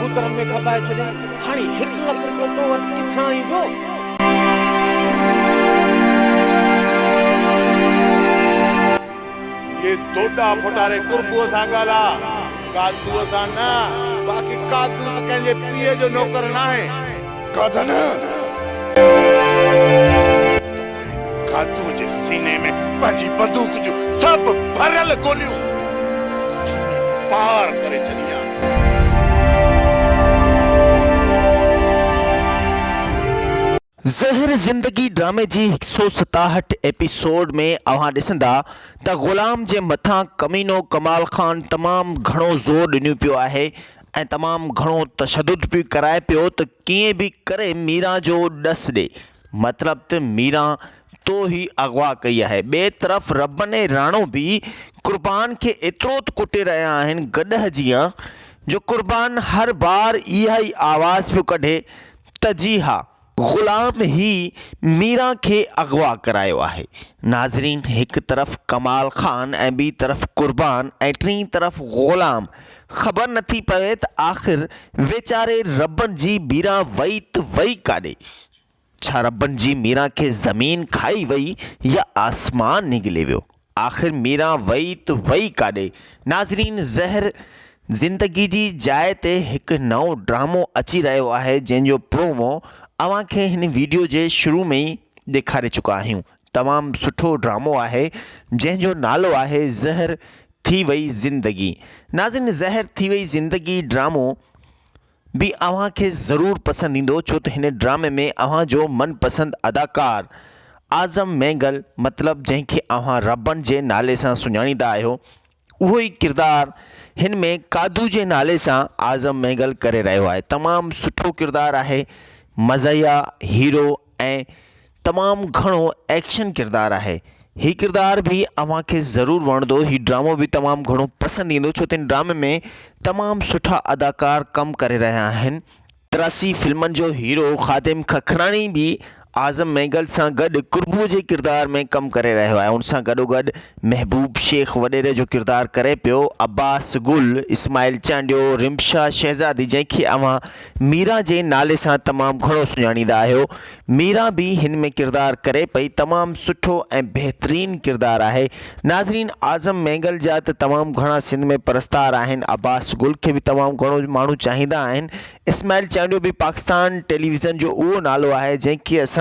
ڪبوترن ۾ کپائي ڇڏيئي، هاڻي هڪ لک رپيو تو وٽ ڪٿان ايندو؟ اهي دوڏا ڦوٽاري قربوء سان ڳالهاء، قادوء سان نه، باقي قادو ته ڪنهن جي پيء جو نوڪر ناهي. قادن! ته پوء هن قادوء جي سيني ۾ پنهنجي بندوق جون سڀ ڀريل گوليون سيني ۾ پار ڪري ڇڏي ها. زهر زندگي ڊرامي جي هڪ سئو ستاهٺ ايپيسوڊ ۾ اوهان ڏسندا ته غلام جي مٿان ڪمينو ڪمال خان تمام گهڻو زور ڏنو پيو آهي ۽ تمام گهڻو تشدد به ڪرائي پيو ته ڪيئن به ڪري ميران جو ڏس ڏي مطلب ته ميران تو هي اغوا ڪئي آهي ٻئي طرف ربن ۽ راڻو به قربان کي ايترو ته ڪٽي رهيا آهن گڏهه جيان جو قربان هر بار اها ئي آواز پيو ڪڍي ته جي ها غلام هي ميران کي اغوا ڪرايو آهي. ناظرين هڪ طرف ڪمال خان ۽ ٻي طرف قربان ۽ ٽئين طرف غلام خبر نٿي پوي ته آخر ويچاري ربن جي ميران وئي ته وئي ڪاڏي؟ ڇا ربن جي ميران کي زمين کائي وئي يا آسمان نگلي ويو؟ آخر ميران وئي ته وئي ڪاڏي؟ ناظرين زهر زندگي جي جاء تي هڪ نئون ڊرامو اچي رهيو آهي جنهن جو پرومو اوهان کي هن ويڊيو جي شروع ۾ ئي ڏيکاري چڪا آهيون تمام سٺو ڊرامو آهي جنهن جو نالو آهي زهر ٿي وئي زندگي ناظرين زهر ٿي وئي زندگي ڊرامو به اوهان کي ضرور پسند ايندو ڇو ته هن ڊرامي ۾ اوهان جو من پسند اداڪار اعظم مينگل مطلب جنهن کي اوهان ربن جي نالي سان سڃاڻيندا آهيو اهو ئي ڪردار هن ۾ قادو جي نالي سان اعظم مينگل ڪري رهيو آهي تمام سٺو ڪردار آهي مزاحيه هيرو ۽ تمام گهڻو ايڪشن ڪردار آهي هي ڪردار به اوهان کي ضرور وڻندو هي ڊرامو به تمام گهڻو پسند ايندو ڇو ته هن ڊرامي ۾ تمام سٺا اداڪار ڪم ڪري رهيا آهن. تراسي فلمن جو هيرو خادم ککراڻي به اعظم مينگل سان گڏ قربو جي ڪردار ۾ ڪم ڪري رهيو آهي ان سان گڏوگڏ محبوب شيخ وڏيري جو ڪردار ڪري پيو عباس گل، اسماعيل چانڊيو، رمشا شهزادي جنهن کي اوهان ميران جي نالي سان تمام گهڻو سڃاڻيندا آهيو. ميران به هن ۾ ڪردار ڪري پئي تمام سٺو ۽ بهترين ڪردار آهي. ناظرين اعظم مينگل جا ته تمام گهڻا سنڌ ۾ پرستار آهن عباس گل کي به تمام گهڻو ماڻهو چاهيندا آهن. اسماعيل چانڊيو به پاڪستان ٽيليويزن جو اهو نالو آهي جنهن کي اسان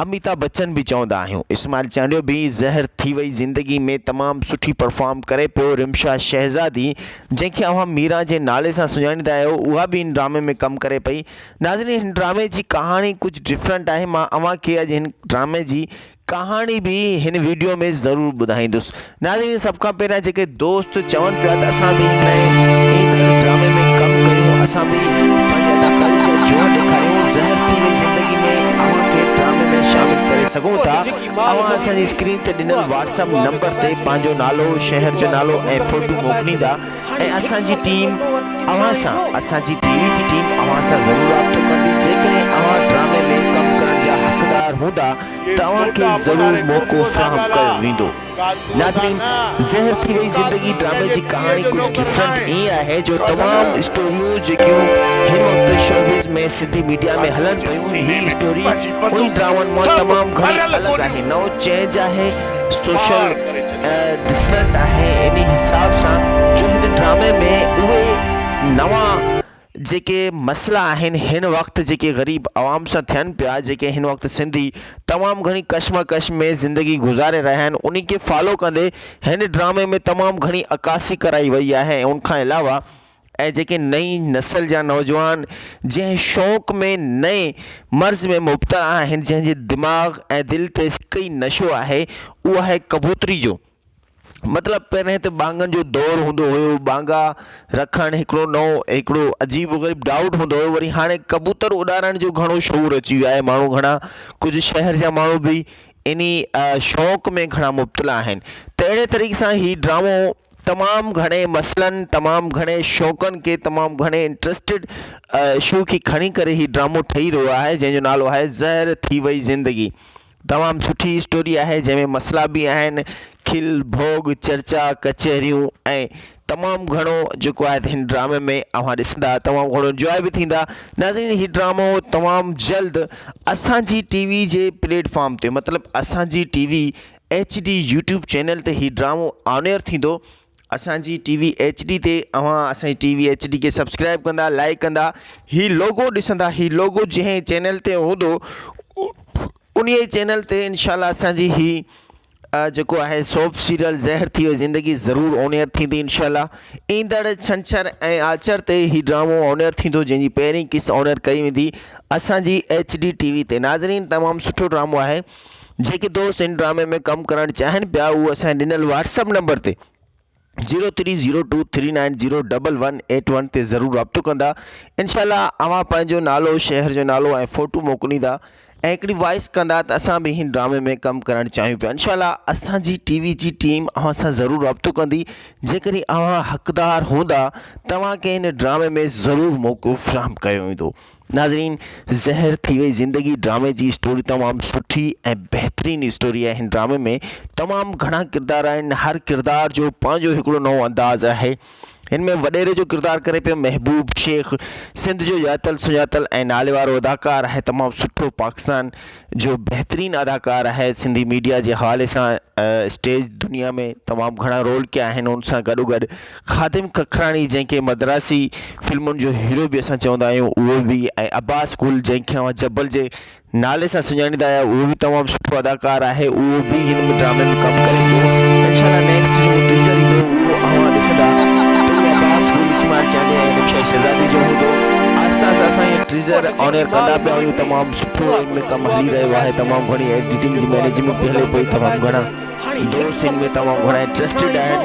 اميتاڀ بچن به چوندا آهيون. اسماعيل چانڊيو به زهر ٿي وئي زندگي ۾ تمام سٺي پرفارم ڪري پيو. رمشا شهزادي جنهن کي اوهان ميران جي نالي سان سڃاڻيندا آهيو اها به هن ڊرامي ۾ ڪم ڪري پئي. ناظرين هن ڊرامي جي ڪهاڻي ڪجهه ڊفرنٽ آهي مان اوهان کي اڄ هن ڊرامي جي ڪهاڻي به هن ويڊيو ۾ ضرور ٻڌائيندس. ناظرين سڀ کان پهريان جيڪي دوست چون پيا ته اسان به هن نئين ايندڙ ڊرامي ۾ ڪم ڪيون اسان به پنهنجي اداڪاري جا جوهر ڏيکاريون زهر ٿي وئي زندگي ۾ اوهان کي ڊرامي ۾ شامل ڪري سگهون ٿا اوهان اسان جي اسڪرين تي ڏنل واٽس اپ نمبر تي پنهنجو نالو شهر جو نالو ۽ فوٽو موڪليندا ۽ اسان جي ٽيم اوهان سان اسان جي ٽي وي جي ٽيم اوهان سان ضرور رابطو ڪندي جيڪڏهن اوهان ڊرامي ۾ ڪم ڪرڻ جا حقدار هوندا ته اوهان کي ضرور موقعو فراهم ڪيو ويندو. ناظرين زهر ٿي وئي زندگي ڊرامي جي ڪهاڻي ڪجهه ڊفرنٽ ائين آهي جو تمام اسٽوريون جيڪيون هن وقت شوبز ۾ سنڌي ميڊيا ۾ هلن پيون هي اسٽوري انهي ڊرامن مان تمام گهڻي الڳ آهي نئون چينج آهي سوشل ڊفرنٽ آهي انهي حساب سان جو هن ڊرامي ۾ اهي نوان جيڪي مسئلا آهن هن وقت جيڪي غريب عوام سان ٿين پيا جيڪي هن وقت سنڌي تمام گهڻي ڪشمڪش ۾ زندگي گذاري رهيا آهن انهي کي فالو ڪندي هن ڊرامي ۾ تمام گهڻي عڪاسي ڪرائي وئي آهي ۽ ان کان علاوه ۽ جيڪي نئين نسل جا نوجوان جنهن شوق ۾ نئين مرض ۾ مبتلا آهن جنهن جي دماغ ۽ دل تي هڪ ئي نشو آهي اهو آهي ڪبوتري جو مطلب پهرين ته ٻانگن جو دور هوندو هيو ٻانگا رکڻ هڪڙو نئون هڪڙو عجيب و غريب ڊائوٽ هوندو هيو وري هاڻي ڪبوتر اڏارڻ جو گهڻو شعور اچي ويو آهي ماڻهو گهڻا ڪجهه شهر جا ماڻهو به انهي شوق ۾ گهڻا مبتلا آهن ته اهڙي طريقي سان هي ڊرامو تمام گهڻي مسئلن تمام گهڻي شوقن کي تمام گهڻي انٽرسٽيڊ اشو کي کڻي ڪري هي ڊرامو ٺهي رهيو آهي جنهن جو نالو آهي زهر ٿي وئي زندگي تمام سٺي اسٽوري آهي جنهن ۾ مسئلا به آهن کل ڀوڳ چرچا ڪچهريون ۽ تمام گهڻو جيڪو آهي ته هن ڊرامي ۾ اوهان ڏسندا تمام گهڻو انجواء به ٿيندا ناظرين هي ڊرامو تمام جلد اسان جي ٽي وي جي پليٽ فارم تي مطلب اسان جي T V H D YouTube channel تي هي ڊرامو آن ايئر ٿيندو اسان جي ٽي وي ايڇ ڊي تي اوهان اسان جي ٽي وي ايڇ ڊي کي سبسڪرائب ڪندا لائڪ ڪندا هي لوگو ڏسندا هي لوگو جنهن چينل تي هوندو انهي چينل تي انشاء الله اسان جي هي جيڪو آهي سوپ سيريل زهر ٿي وئي زندگي ضرور آن ايئر ٿيندي انشاء الله ايندڙ ڇنڇر ۽ آچر تي هي ڊرامو آن ايئر ٿيندو جنهن جي پهرين قسط آن ايئر ڪئي ويندي اسان جي ايڇ ڊي ٽي وي تي ناظرين تمام سٺو ڊرامو آهي جيڪي دوست ان ڊرامي ۾ ڪم ڪرڻ چاهين پيا اهو اسان جي ڏنل واٽس اپ نمبر تي zero three zero two three nine zero double one eight one تي ضرور رابطو ڪندا انشاء الله اوهان پنهنجو نالو شهر جو نالو ۽ فوٽو موڪليندا ۽ هڪڙي وائس ڪندا ته اسان به هن ڊرامي ۾ ڪم ڪرڻ چاهيون پيا انشاء الله اسان جي ٽي وي جي ٽيم اوهان سان ضرور رابطو ڪندي جيڪڏهن اوهان حقدار هوندا توهان کي هن ڊرامي ۾ ضرور موقعو فراهم ڪيو ويندو ناظرين زهر ٿي وئي زندگي ڊرامي جي اسٽوري تمام سٺي ۽ بهترين اسٽوري آهي هن ڊرامي ۾ تمام گهڻا ڪردار آهن هر ڪردار جو پنهنجو هڪڙو نئون انداز آهي هن ۾ وڏيري جو ڪردار ڪري پيو محبوب شيخ سنڌ جو ڄاتل سڃاتل ۽ نالي وارو اداڪار آهي تمام سٺو پاڪستان جو بهترين اداڪار آهي سنڌي ميڊيا جي حوالي سان اسٽيج دنيا ۾ تمام گهڻا رول ڪيا آهن ان سان گڏو گڏ خادم ککراڻي جنهن کي مدراسي فلمن جو هيرو به اسان چوندا آهيون اهو به ۽ عباس گل جنهن کي اوهان جبل جي نالي سان سڃاڻيندا آهيو اهو به تمام سٺو اداڪار آهي اهو به هن ڊرامي ۾ ڪم ڪري ٿو انشاء الله نيڪسٽ جيڪو ٽيزر ايندو اهو اوهان ڏسندا ته اهو عباس گل اسماعيل چانڊيي ۽ نمشا شهزادي جو هوندو آهستي آهستي اسان اهو ٽيزر آن ايئر ڪندا پيا آهيون تمام سٺو ان ۾ ڪم هلي رهيو آهي تمام گهڻي ايڊيٽنگ جي مينيجمينٽ به هلي پئي تمام گهڻا دوست ان ۾ تمام گهڻا انٽرسٽيڊ آهن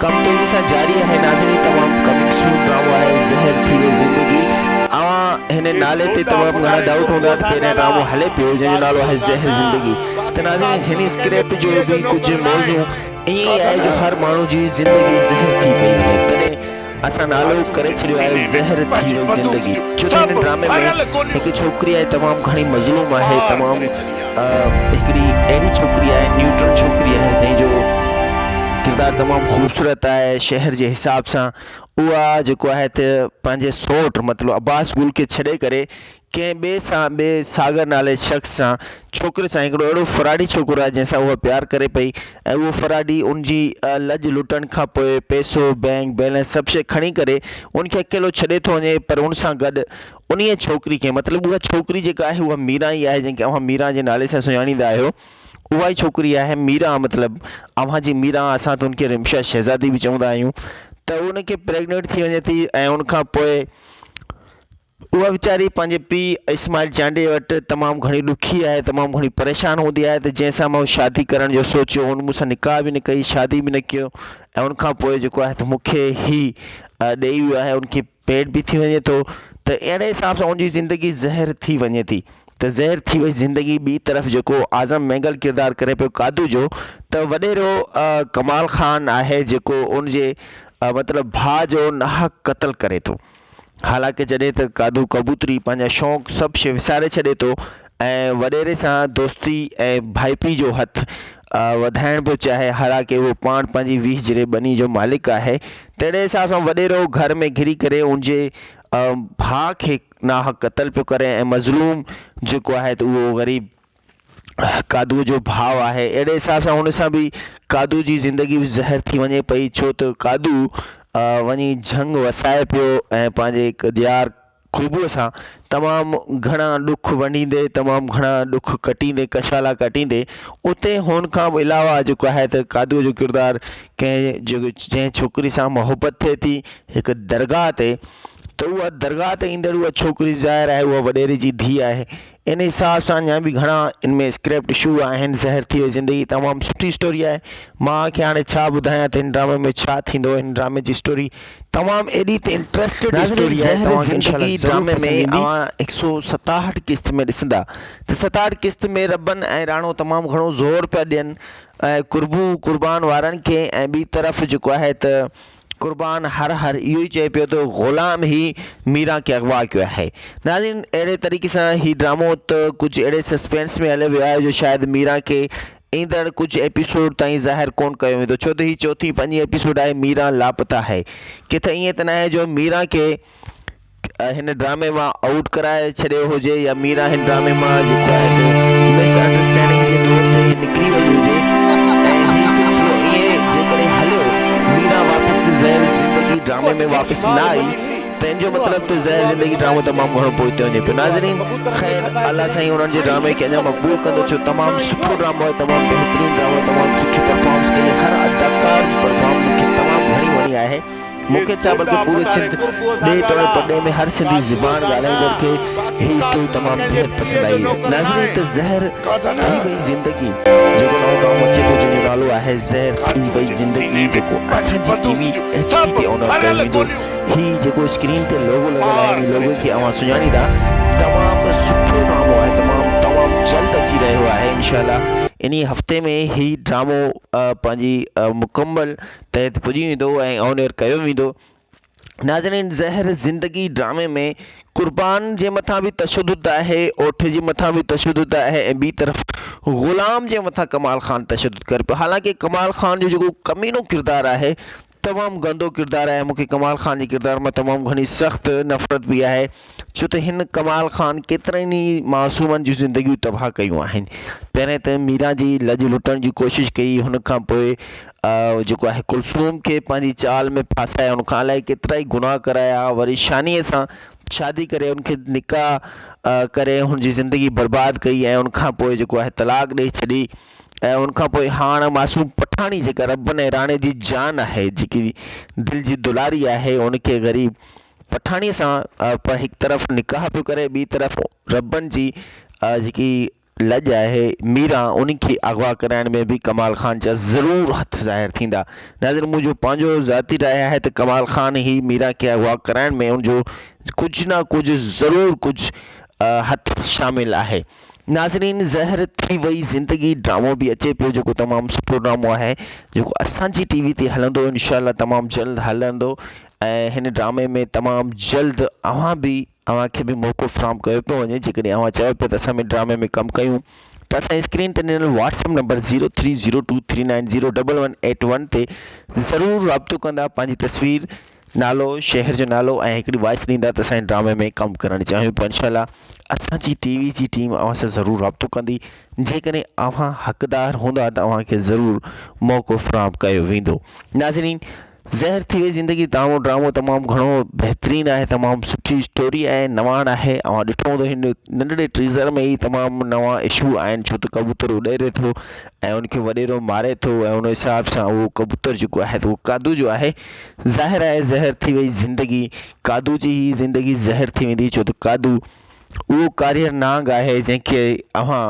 ڪم تيزي سان جاري آهي ناظرين تمام ڪمنگ سون ڊرامو آهي زهر ٿي وئي زندگي اوهان هن نالي تي تمام گهڻا ڊائوٽ هوندا ته پهريان ڊرامو هلي پيو جنهن جو نالو آهي زهر زندگي ته ناظرين هن اسڪرپٽ جو به ڪجهه موضوع ائين ئي آهي جو هر ماڻهو جي زندگي زهر ٿي پئي وڃي تڏهن اسان نالو ڪري ڇڏيو آهي زهر ٿي وئي زندگي ڇو ته هن ڊرامي ۾ هڪ ڇوڪري آهي تمام گهڻي مظلوم آهي تمام هڪڙي اهڙي ڇوڪري آهي نيوٽرل ڇوڪري آهي جنهن جو ڪردار تمام خوبصورت آهي شهر جي حساب سان اها جيڪو آهي ته پنهنجي سوٽ مطلب عباس گل کي ڇڏي ڪري ڪنهن ٻئي سان ٻئي ساگر نالي شخص سان ڇوڪري سان هڪڙو اهڙو فراڊي ڇوڪرو آهي جنهن سان هوء پيار ڪري پئي ۽ اهو فراڊي ان جي لڄ لٽڻ کان پوء پئسو بئنڪ بيلنس سڀ شيء کڻي ڪري ان کي اڪيلو ڇڏي ٿو وڃي پر ان سان گڏ انهيء ڇوڪري کي مطلب اها ڇوڪري جيڪا آهي اها ميران ئي آهي جنهن کي اوهان ميران جي نالي سان سڃاڻيندا آهيو اها ئي ڇوڪري آهي ميران مطلب اوهان جي ميران اسان ته ان کي رمشا شهزادي به چوندا آهيون ته ان کي پريگنينٽ ٿي وڃي ٿي ۽ ان کان پوء اها ويچاري پنهنجي پيء اسماعيل چانڊيي وٽ تمام گهڻي ڏکي آهي تمام گهڻي پريشان هوندي آهي ته جنهن سان مان شادي ڪرڻ جو سوچيو ان مون سان نڪاح به نه ڪئي شادي به نه ڪيو ۽ ان کان پوء جيڪو آهي ته مون کي هي ڏئي ويو آهي ان کي پيٽ به ٿي وڃي ٿو ته اهڙي حساب سان ان جي زندگي زهر ٿي وڃي ٿي ته زهر ٿي وئي زندگي ٻي طرف جيڪو اعظم مينگل ڪردار ڪري پيو قادو جو ته وڏيرو ڪمال خان آهي جيڪو ان جي مطلب ڀاء جو ناحق قتل ڪري ٿو حالانڪه جڏهن ته قادو ڪبوتري پنهنجا شوق سڀ شيء وساري ڇڏي ٿو ۽ وڏيري سان دوستي ۽ ڀائپي جو هٿ وڌائڻ پيو چاهي حالانڪه اهو پاڻ پنهنجي 20 جري ٻني جو مالڪ آهي تهڙي حساب سان وڏيرو گهر ۾ گهري ڪري ان جي ڀاء کي ناحق قتل پيو ڪري ۽ مظلوم جيڪو آهي ته اهو غريب قادوء جو ڀاء آهي اهڙي حساب سان هن سان به قادو جي زندگي به زهر ٿي وڃي پئي ڇو ته قادو وڃي جهنگ وسائي پيو ۽ پنهنجي هڪ ديار خوبوء سان تمام گهڻا ڏک ونڊيندي تمام گهڻا ڏک ڪٽيندي ڪشالا ڪٽيندي اتي هن کان به علاوه جيڪو آهي ته قادوء جو ڪردار ڪنهن جيڪو جنهن ڇوڪري سان محبت ٿئي ٿي هڪ درگاهه تي ته اها درگاهه تي ايندڙ اها ڇوڪري ظاهر آهي اها وڏيري جي ڌيء آهي ان حساب سان اڃا به گهڻا ان ۾ اسڪرپٽ اشو آهن زهر ٿي وئي زندگي تمام سٺي اسٽوري آهي مان کي هاڻي ڇا ٻڌايان ته هن ڊرامي ۾ ڇا ٿيندو هن ڊرامي جي اسٽوري تمام ايڏي ته انٽرسٽيڊ اسٽوري آهي زهر توهان کي انشاء زندگي الله ضرور ڊرامي ۾ پسند ايندي. اوهان هڪ سو ستاهٺ قسط ۾ ڏسندا ته ستاهٺ قسط ۾ ربن ۽ راڻو تمام گهڻو زور پيا ڏين ۽ قربو قربان وارن کي ۽ ٻي طرف جيڪو آهي ته قربان هر هر اهو ئي چئي پيو ته غلام هي ميران کي اغوا ڪيو آهي. ناظرين اهڙي طريقي سان هي ڊرامو ته ڪجهه اهڙي سسپينس ۾ هليو ويو آهي جو شايد ميران کي ايندڙ ڪجهه ايپيسوڊ تائين ظاهر ڪونه ڪيو ويندو ڇو ته هي چوٿين پنجين ايپيسوڊ آهي ميران لاپتا آهي ڪٿي ائين ته ناهي جو ميران کي هن ڊرامي مان آئوٽ ڪرائي ڇڏيو هجي يا ميران هن ڊرامي مان جيڪو آهي ته مس انڊرسٽينڊنگ جي طور تي نڪري وئي هجي ۽ هي سلسلو ائين جيڪڏهن هليو ميران واپس زهر زندگي ڊرامي ۾ واپس نه آئي ته ان جو مطلب ته زهر زندگي ڊرامو تمام گهڻو پوئتي وڃي پيو ناظرين خير الله سائين انهن جي ڊرامي کي اڃا مقبول ڪندو ڇو تمام سٺو ڊرامو آهي تمام بهترين ڊرامو تمام سٺي پرفارمنس ڪئي هر اداڪار جي پرفارم مونکي تمام گهڻي وڻي آهي مون کي ڇا بلڪه پوري سنڌ، ڏيهه توڙي پرڏيهه ۾ هر سنڌي زبان ڳالهائيندڙ کي هي اسٽوري تمام بيحد پسند آئي. ناظرين ته زهر ٿي وئي زندگي جيڪو نئون ڊرامو اچي ٿو جنهن جو نالو آهي زهر ٿي وئي زندگي جيڪو اسان جي ٽي وي ايڇ ڊي تي آن ايئر ڪيو ويندو هي جيڪو اسڪرين تي لوگو لڳل آهي انهي لوگو کي اوهان سڃاڻيندا تمام سٺو ڊرامو آهي تمام تمام جلد اچي رهيو آهي انشاء الله انهي هفتي ۾ هي ڊرامو پنهنجي مڪمل تحت پڄي ويندو ۽ آن ايئر ڪيو ويندو. ناظرين زهر زندگي ڊرامي ۾ قربان جي مٿان به تشدد آهي اوٺ جي مٿان به تشدد آهي ۽ ٻي طرف غلام جي مٿان ڪمال خان تشدد ڪري پيو حالانڪه ڪمال خان جو جيڪو ڪمينو ڪردار آهي تمام گندو ڪردار آهي مونکي ڪمال خان جي ڪردار مان تمام گهڻي سخت نفرت به آهي ڇو ته هن ڪمال خان ڪيترن ئي معصومن جون زندگيون تباهه ڪيون آهن. پهرين ته ميران جي لڄ لٽڻ جي ڪوشش ڪئي هن کان پوء جيڪو آهي ڪلثوم کي پنهنجي چال ۾ ڦاسائي ان کان الائي ڪيترا ئي گناهه ڪرايا وري شانيء سان شادي ڪري ان کي نڪاح ڪري هن جي زندگي برباد ڪئي ۽ ان کان پوء جيڪو آهي طلاق ڏئي ڇڏي ۽ ان کان پوء هاڻ معصوم پٺاڻي جيڪا ربن ۽ راڻي جي جان آهي جيڪي دل جي دلاري آهي ان کي غريب پٺاڻيء سان پر هڪ طرف نڪاح پيو ڪري ٻي طرف ربن جي جيڪي لڄ آهي ميران ان کي اغوا ڪرائڻ ۾ به ڪمال خان جا ضرور هٿ ظاهر ٿيندا. ناظرين منهنجو پنهنجو ذاتي راء آهي ته ڪمال خان هي ميران کي اغوا ڪرائڻ ۾ ان جو ڪجهه نه ڪجهه ضرور ڪجهه هٿ شامل آهي. ناظرين زهر ٿي وئي زندگي ڊرامو به اچي پيو جيڪو تمام سٺو ڊرامو آهي جيڪو اسان جي ٽي وي تي هلندو انشاء الله تمام جلد هلندو ۽ هن ڊرامي ۾ تمام جلد اوهان به اوهان کي به موقعو فراهم ڪيو پيو وڃي جيڪڏهن اوهان چئو پيا ته اسان به ڊرامي ۾ ڪم ڪيون ته اسان اسڪرين تي ڏنل واٽس اپ نمبر 0302 3901181 تي ضرور رابطو ڪندا پنهنجي تصوير نالو شهر جو نالو ۽ هڪڙي وائس ڏيندا ته اسان ڊرامي ۾ ڪم ڪرڻ چاهيون پيا انشاء الله اسان جي ٽي وي جي ٽيم اوهان سان ضرور رابطو ڪندي جيڪڏهن اوهان حقدار هوندا ته اوهان کي ضرور موقعو فراهم ڪيو ويندو ناظرين زهر ٿي وئي زندگي تامو ڊرامو تمام گهڻو بهترين آهي تمام سٺي اسٽوري آهي نواڻ آهي اوهان ڏٺو هوندو هن ننڍڙي ٽيزر ۾ ئي تمام نوان اشو آهن ڇو ته ڪبوتر اڏري ٿو ۽ ان کي وڏيرو ماري ٿو ۽ ان حساب سان اهو ڪبوتر جيڪو آهي اهو قادو جو آهي ظاهر آهي زهر ٿي وئي زندگي قادو جي هي زندگي زهر ٿي ويندي ڇو ته قادو اهو ڪاريهر نانگ آهي جنهن کي اوهان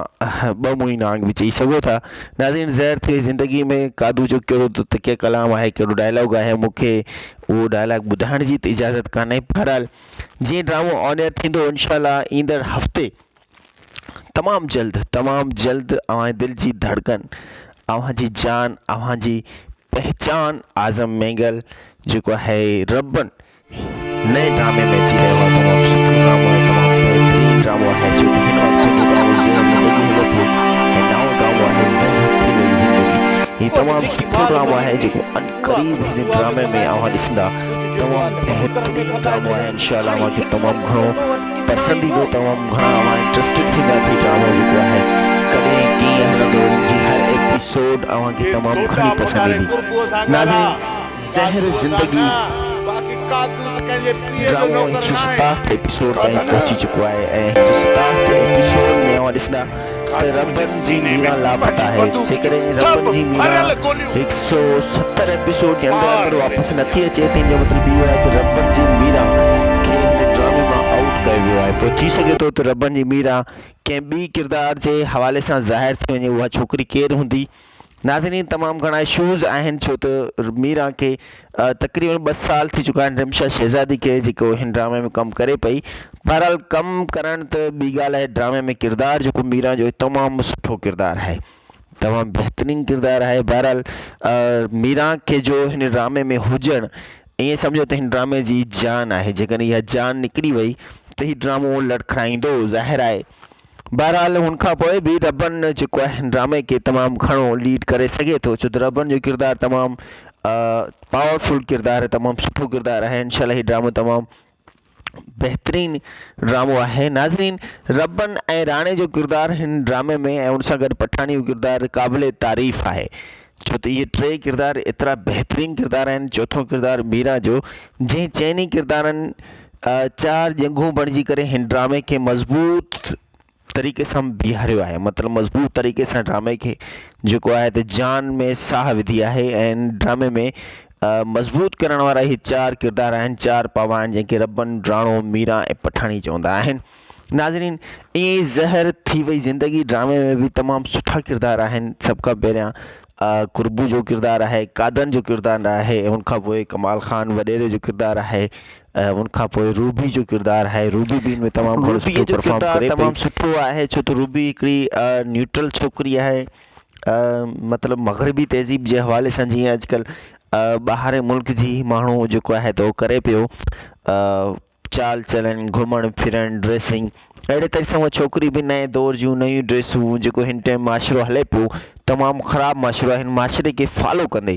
ٻه منهي نانگ به چئي سگهو ٿا. ناظرين زهر ٿي وئي زندگي ۾ قادو جو ڪهڙو ته تڪيه ڪلام آهي ڪهڙو ڊائلاگ آهي مون کي اهو ڊائلاگ ٻڌائڻ جي ته اجازت ڪانهي بهرحال جيئن ڊرامو آن ايئر ٿيندو انشاء الله ايندڙ هفتي تمام جلد تمام جلد اوهان جي دل جي ڌڙڪن اوهان جي جان اوهان جي پهچان اعظم مينگل جيڪو آهي ربن نئين ڊرامي ۾ اچي رهيو آهي تمام سٺو ڊرامو آهي تمام بهترين ڊرامو آهي ڇو ته هن وقت جيڪو ڊرامو زهر زندگي هلي پيو ۽ نئون ڊرامو آهي زهر ٿي وئي زندگي هي تمام سٺو ڊرامو آهي جيڪو ان قريب هن ڊرامي ۾ اوهان ڏسندا تمام بهترين ڊرامو آهي انشاء الله اوهان کي تمام گهڻو پسند ايندو تمام گهڻا اوهان انٽرسٽيڊ ٿيندا ته هي ڊرامو جيڪو آهي ڪڏهن ڪيئن هلندو ان جي هر ايپيسوڊ اوهان کي تمام گهڻي پسند ايندي ناظرين زهر زندگي ڊرامو هڪ سو ستاهٺ ايپيسوڊ تائين پهچي چڪو آهي ۽ هڪ سو ستاهٺ ايپيسوڊ ۾ اوهان ڏسندا ته ربن جي ميران لاپتا آهي جيڪڏهن ربن جي ميران هڪ سو ستر ايپيسوڊ جي اندر اندر واپس نٿي اچي ته ان جو مطلب اهو آهي ته ربن جي ميران کي هن ڊرامي مان آئوٽ ڪيو ويو آهي پوء ٿي سگهي ٿو ته ربن جي ميران ڪنهن ٻي ڪردار جي حوالي سان ظاهر ٿي وڃي اها ڇوڪري ڪير هوندي ناظرين تمام گهڻا اشوز آهن ڇو ته ميران کي تقريبن ٻه سال ٿي چڪا آهن رمشا شهزادي کي جيڪو هن ڊرامي ۾ ڪم ڪري پئي بهرحال ڪم ڪرڻ ته ٻي ڳالهه آهي ڊرامي ۾ ڪردار جيڪو ميران جو تمام سٺو ڪردار آهي تمام بهترين ڪردار آهي بهرحال ميران کي جو هن ڊرامي ۾ هجڻ ائين سمجهو ته هن ڊرامي جي جان آهي جيڪڏهن اها جان نڪري وئي ته هي ڊرامو لڙکڙائيندو ظاهر آهي. بهرحال هن کان پوء به ربن جيڪو آهي هن ڊرامي کي تمام گهڻو ليڊ ڪري سگهي ٿو ڇو ته ربن جو ڪردار تمام پاورفل ڪردار آهي تمام سٺو ڪردار آهي انشاء الله هي ڊرامو تمام بهترين ڊرامو آهي ناظرين ربن ۽ راڻي جو ڪردار هن ڊرامي ۾ ۽ ان سان گڏ پٺاڻي جو ڪردار قابل تعريف آهي ڇو ته اهي ٽي ڪردار ايترا بهترين ڪردار آهن چوٿون ڪردار ميرا جو جنهن چئني ڪردارن چار ڄنگهون بڻجي ڪري هن ڊرامي کي مضبوط طريقي سان بيهاريو آهي مطلب مضبوط طريقي سان ڊرامي کي جيڪو آهي ته جان ۾ ساهه وڌي آهي ۽ ڊرامي ۾ مضبوط ڪرڻ وارا هي چار ڪردار آهن چار پاوا آهن جنهن کي ربن راڻو ميرا ۽ پٺاڻي چوندا آهن ناظرين ائين ئي زهر ٿي وئي زندگي ڊرامي ۾ به تمام سٺا ڪردار آهن سڀ کان پهريان قربو جو ڪردار آهي قادن جو ڪردار آهي ان کان پوء ڪمال خان وڏيري جو ڪردار آهي ۽ ان کان پوء روبي جو ڪردار آهي روبي به ان ۾ تمام گهڻو روبيء سٺو جو پرفارم ڪردار ڪري پئي. تمام سٺو آهي ڇو ته روبي هڪڙي نيوٽرل ڇوڪري آهي مطلب مغربي تهذيب جي حوالي سان جيئن اڄڪلهه ٻاهرين ملڪ جي ماڻهو جيڪو آهي ته اهو ڪري پيو چال چلن گهمڻ ڦرڻ ڊريسنگ اهڙي طرح سان اها ڇوڪري به نئين دور جون نيون ڊريسون جيڪو هن ٽائيم معاشرو هلي پيو تمام خراب معاشرو آهي هن معاشري کي فالو ڪندي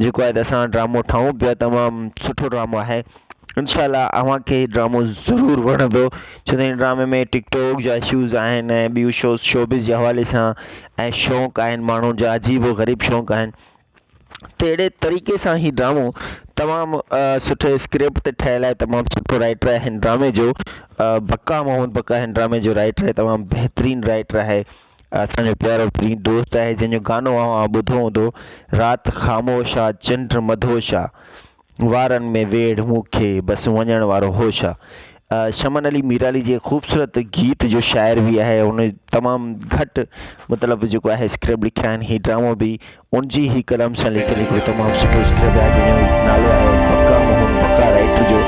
جيڪو آهي ته اسان ڊرامو ٺاهيون پيا تمام سٺو ڊرامو آهي انشاء الله اوهان کي هي ڊرامو ضرور وڻندو ڇو ته هن ڊرامي ۾ ٽڪ ٽاڪ جا اشوز آهن ۽ ٻيون شوز شوبز جي حوالي سان ۽ شوق آهن ماڻهن جا عجيب و غريب شوق آهن ته اهڙي طريقي سان هي ڊرامو تمام سٺي اسڪرپٽ تي ٺهيل آهي تمام سٺو رائيٽر آهي هن ڊرامي جو بقا محمد بقا هن ڊرامي جو رائيٽر آهي تمام بهترين رائيٽر آهي اسانجو پيارو پرين دوست آهي جنهن جو گانو اوهان ٻڌو هوندو رات خاموش آ چنڊ مدهوش آ وارن ۾ ويڙهه مون کي بس وڃڻ وارو هوش آ. شمن علي ميرالي جي خوبصورت گيت جو شاعر به آهي هن تمام گهٽ مطلب جيڪو آهي اسڪرپٽ لکيا آهن هي ڊرامو به ان جي هي قلم سان لکيل هڪڙو تمام سٺو اسڪرپٽ آهي جنهن جو نالو آهي بقا محمد بقا رائيٽر جو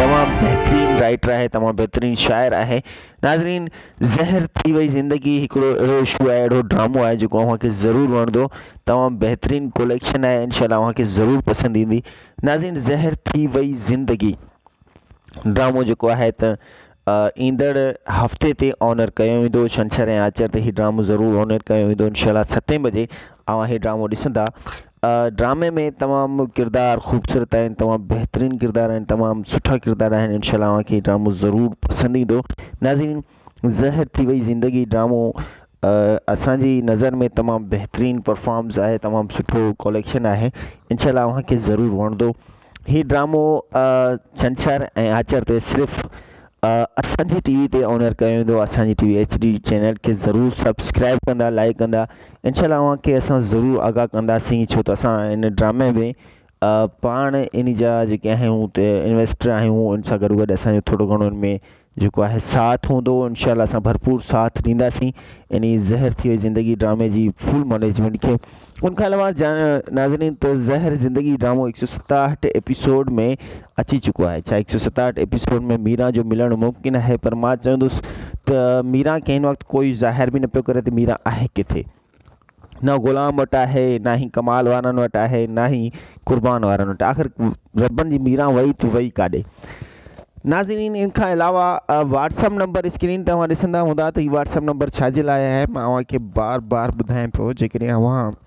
تمام بهترين رائيٽر آهي تمام بهترين شاعر آهي ناظرين زهر ٿي وئي زندگي هڪڙو اهڙو اشو آهي اهڙو ڊرامو آهي جيڪو اوهان کي ضرور وڻندو تمام بهترين ڪليڪشن آهي انشاء الله اوهان کي ضرور پسند ايندي ناظرين زهر ٿي وئي زندگي ڊرامو جيڪو آهي ته ايندڙ هفتي تي آنر ڪيو ويندو ڇنڇر ۽ آچر تي هي ڊرامو ضرور آنر ڪيو ويندو انشاء الله ستين بجي اوهان هي ڊرامو ڏسندا ڊرامي ۾ تمام ڪردار خوبصورت آهن تمام بهترين ڪردار آهن تمام سٺا ڪردار آهن انشاء الله اوهان کي ڊرامو ضرور پسند ايندو ناظرين زهر ٿي وئي زندگي ڊرامو اسانجي نظر ۾ تمام بهترين پرفارمس آهي تمام سٺو ڪليڪشن آهي انشاء الله اوهان کي ضرور وڻندو هي ڊرامو ڇنڇر ۽ آچر تي صرف اسان جي ٽي وي تي آنر ڪيو ويندو اسان جي T V H D channel کي ضرور سبسڪرائب ڪندا لائڪ ڪندا انشاء الله اوهان کي اسان ضرور آگاهه ڪنداسين ڇو ته اسان ان ڊرامي ۾ پاڻ ان جا جيڪي آهيون ته انويسٽر آهيون ان سان گڏو گڏ اسانجو ٿورو گهڻو ان ۾ جيڪو آهي ساٿ هوندو انشاء الله اسان ڀرپور ساٿ ڏينداسين يعني زهر ٿي وئي زندگي ڊرامي جي فل مئنيجمينٽ کي ان کان علاوه ناظرين ته زهر زندگي ڊرامو هڪ سو ستاهٺ ايپيسوڊ ۾ اچي چڪو آهي ڇا هڪ سو ستاهٺ ايپيسوڊ ۾ ميران جو ملڻ ممڪن آهي پر مان چوندس ته ميران کي هن وقت ڪوئي ظاهر به نه پيو ڪري ته ميران آهي ڪٿي نه غلام وٽ آهي نه ئي ڪمال وارن وٽ آهي نه ئي قربان وارن وٽ آخر ربن جي ميران وئي ته وئي ڪاڏي ناظرين ان کان علاوه واٽس اپ نمبر اسڪرين تي اوهان ڏسندا هوندا ته هي واٽس اپ نمبر ڇا جي لاء آهي مان اوهان کي بار بار ٻڌايان پيو جيڪڏهن اوهان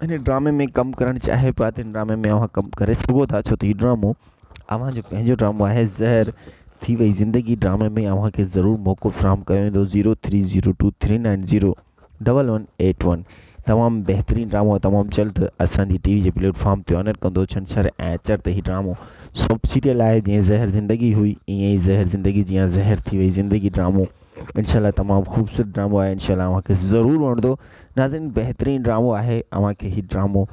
هن ڊرامي ۾ ڪم ڪرڻ چاهيو پيا ته هن ڊرامي ۾ اوهان ڪم ڪري سگهو ٿا ڇو ته هي ڊرامو اوهان جو پنهنجو ڊرامو آهي زهر ٿي وئي زندگي ڊرامي ۾ اوهان کي ضرور موقعو فراهم ڪيو ويندو zero three zero two three nine zero double one eight one تمام بهترين ڊرامو تمام جلد اسان جي ٽي وي جي پليٽ فارم تي آنر ڪندو ڇنڇر ۽ آچر تي هي ڊرامو سوپ سيريل آهي جيئن زهر زندگي هئي ائين ئي زهر زندگي جيئن زهر ٿي وئي زندگي ڊرامو انشاء الله تمام خوبصورت ڊرامو آهي انشاء الله اوهان کي ضرور وڻندو ناظرين بهترين ڊرامو آهي اوهان کي هي ڊرامو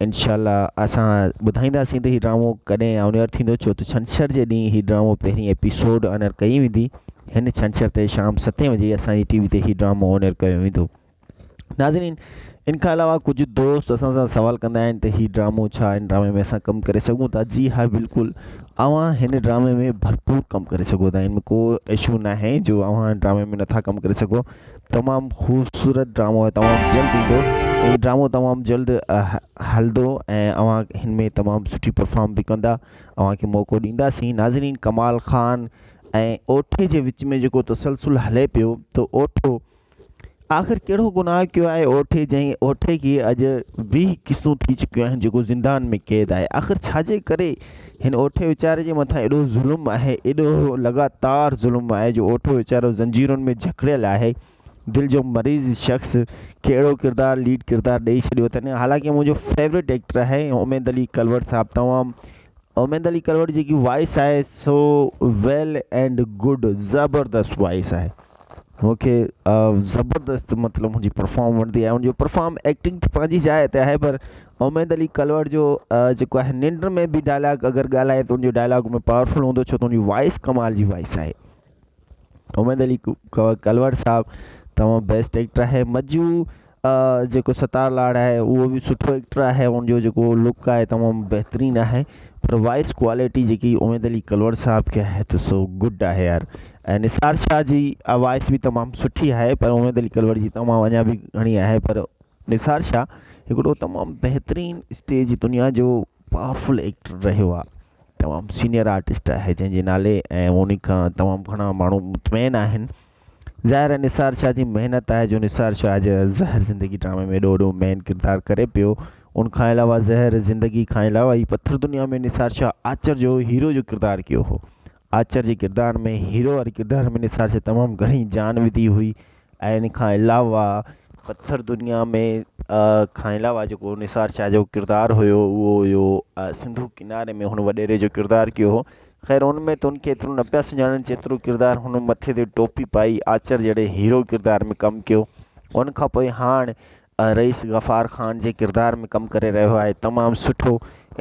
انشاء الله اسان ٻڌائينداسين ته هي ڊرامو ڪڏهن آنيئر ٿيندو ڇو ته ڇنڇر جي ڏينهن هي ڊرامو پهرين ايپيسوڊ آنيئر ڪئي ويندي هن ڇنڇر تي شام ستين بجي اسان جي ٽي وي تي هي ڊرامو آنيئر ڪيو ويندو ناظرين ان کان علاوه ڪجهه دوست اسان سان سوال ڪندا آهن ته هي ڊرامو ڇا هن ڊرامي ۾ اسان ڪم ڪري سگهون ٿا جي ها بلڪل اوهان هن ڊرامي ۾ ڀرپور ڪم ڪري سگهو ٿا هن ۾ ڪو اشو ناهي جو اوهان ڊرامي ۾ نٿا ڪم ڪري سگهو تمام خوبصورت ڊرامو آهي تمام جلد ايندو هي ڊرامو تمام جلد هلندو ۽ اوهان هن ۾ تمام سٺي پرفارم به ڪندا اوهان کي موقعو ڏينداسين ناظرين ڪمال خان ۽ اوٺي جي وچ ۾ جيڪو تسلسل هلي پيو ته اوٺو آخر ڪهڙو گناهه ڪيو آهي اوٺي جنهن اوٺي کي اڄ 20 قسطون ٿي چڪيون آهن جيڪو زندان ۾ قيد آهي آخر ڇاجي ڪري هن اوٺي ويچاري جي مٿان ايڏو ظلم آهي ايڏو لڳاتار ظلم آهي جو اوٺو ويچارو زنجيرن ۾ جڪڙيل آهي دل جو مريض شخص کي اهڙو ڪردار ليڊ ڪردار ڏئي ڇڏيو اٿن حالانڪه منهنجو فيورٽ ايڪٽر آهي اميد علي ڪلوڙ صاحب تمام اميد علي ڪلوڙ جيڪي وائس آهي سو ويل اينڊ گڊ زبردست وائس آهي مونکي زبردست مطلب هن جي پرفارم وڻندي آهي هن جو پرفارم ايڪٽنگ ته پنهنجي جاء تي آهي پر اميد علي ڪلوڙ جو جيڪو آهي ننڊ ۾ به ڊائلاگ اگر ڳالهائي ته ان جو ڊائلاگ ۾ پاورفل هوندو ڇو ته هن جي وائس ڪمال جي وائس آهي اميد علي ڪلوڙ صاحب تمام بيسٽ ايڪٽر آهي مجو جيڪو ستار لاڙ آهي اهو به سٺو ايڪٽر آهي ان جو جيڪو لڪ آهي تمام بهترين آهي پر وائس ڪوالٽي جيڪي اميد علي ڪلوڙ صاحب کي آهي ته سو گڊ آهي يار ۽ نثار شاهه جي وائس به تمام سٺي آهي پر اميد علي ڪلوڙ جي تمام اڃا به گهڻي آهي پر نثار شاهه هڪڙو تمام بهترين اسٽيج دنيا جو پاورفل ايڪٽر رهيو آهي تمام سينئر آرٽسٽ آهي جنهن جي نالي ۽ ان کان تمام گهڻا ماڻهو مطمئن آهن ظاهر آهي نثار شاهه جي محنت آهي جو نثار شاهه جي زهر زندگي ڊرامي ۾ ايڏو وڏو مين ڪردار ڪري پيو ان کان علاوه زهر زندگي کان علاوه هي پٿر دنيا ۾ نثار شاهه آچر جو هيرو جو ڪردار ڪيو هو آچر جي ڪردار ۾ هيرو واري ڪردار ۾ نثار شاهه تمام گهڻي جان وڌي هئي ۽ ان کان علاوه پٿر دنيا ۾ کان علاوه جيڪو نثار شاهه جو ڪردار هيو اهو هيو سنڌو ڪناري ۾ هن وڏيري جو ڪردار ڪيو هو خير ان ۾ ته ان کي ايترو نه پيا سڃاڻن جيترو ڪردار هن مٿي تي ٽوپي پائي آچر جهڙي هيرو ڪردار ۾ ڪم ڪيو ان کان پوء هاڻ رئيس غفار خان جي ڪردار ۾ ڪم ڪري رهيو آهي تمام سٺو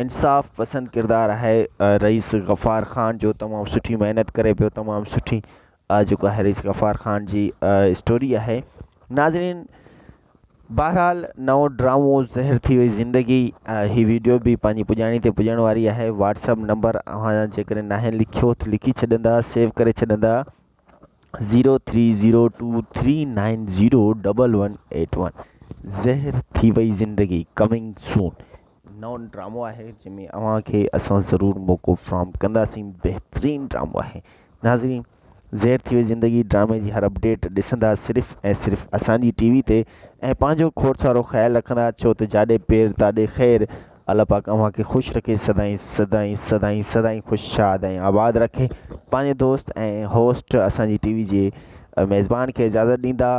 انصاف پسند ڪردار آهي رئيس غفار خان جو تمام سٺي محنت ڪري پيو تمام سٺي جيڪو آهي رئيس غفار خان جي اسٽوري آهي ناظرين بهرحال نئون ڊرامو زهر ٿي وئي زندگي هي ويڊيو به پنهنجي پڄاڻي تي پڄڻ واري آهي واٽس اپ نمبر اوهان جيڪڏهن ناهي لکيو ته لکي ڇڏندا سيو ڪري ڇڏندا zero three zero two three nine zero double one eight one زهر ٿي وئي زندگي ڪمنگ سون نئون ڊرامو آهي جنهن ۾ اوهان کي اسان ضرور موقعو فراهم ڪنداسين بهترين ڊرامو آهي ناظرين زهر ٿي وئي زندگي ڊرامي جي هر اپڊيٽ ڏسندا صرف ۽ صرف اسان جي ٽي وي تي ۽ پنهنجو کوڙ سارو خيال رکندا ڇو ته جاڏي پير تاڏي خير الله پاڪ اوهان کي خوش رکي سدائين سدائين سدائين سدائين خوش شاد ۽ آباد رکي پنهنجي دوست ۽ هوسٽ اسان جي ٽي وي جي ميزبان کي اجازت ڏيندا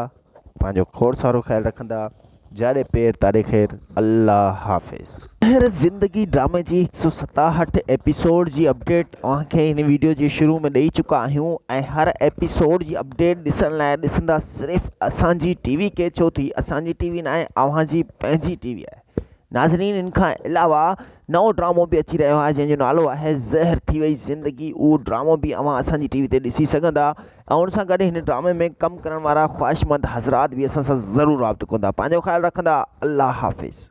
پنهنجو کوڙ سارو خيال رکندا جاڏي پير تاڏي خير الله حافظ. زهر زندگي ڊرامي جي 167 ايپيسوڊ جي اپڊيٽ اوهان کي هن ويڊيو جي شروع ۾ ڏئي چڪا آهيون ۽ هر ايپيسوڊ جي اپڊيٽ ڏسڻ لاء ڏسندا صرف اسان جي ٽي وي کي ڇو ٿي اسان جي ٽي وي ناهي اوهان جي پنهنجي ٽي وي آهي ناظرين ان کان علاوه نئون ڊرامو به اچي رهيو آهي جنهن جو نالو آهي زهر ٿي وئي زندگي اهو ڊرامو به اوهان اسان جي ٽي وي تي ڏسي سگهندا ۽ ان سان گڏ هن ڊرامي ۾ ڪم ڪرڻ وارا خواهشمند حضرات به اسان سان ضرور رابطو ڪندا پنهنجو خيال رکندا الله حافظ.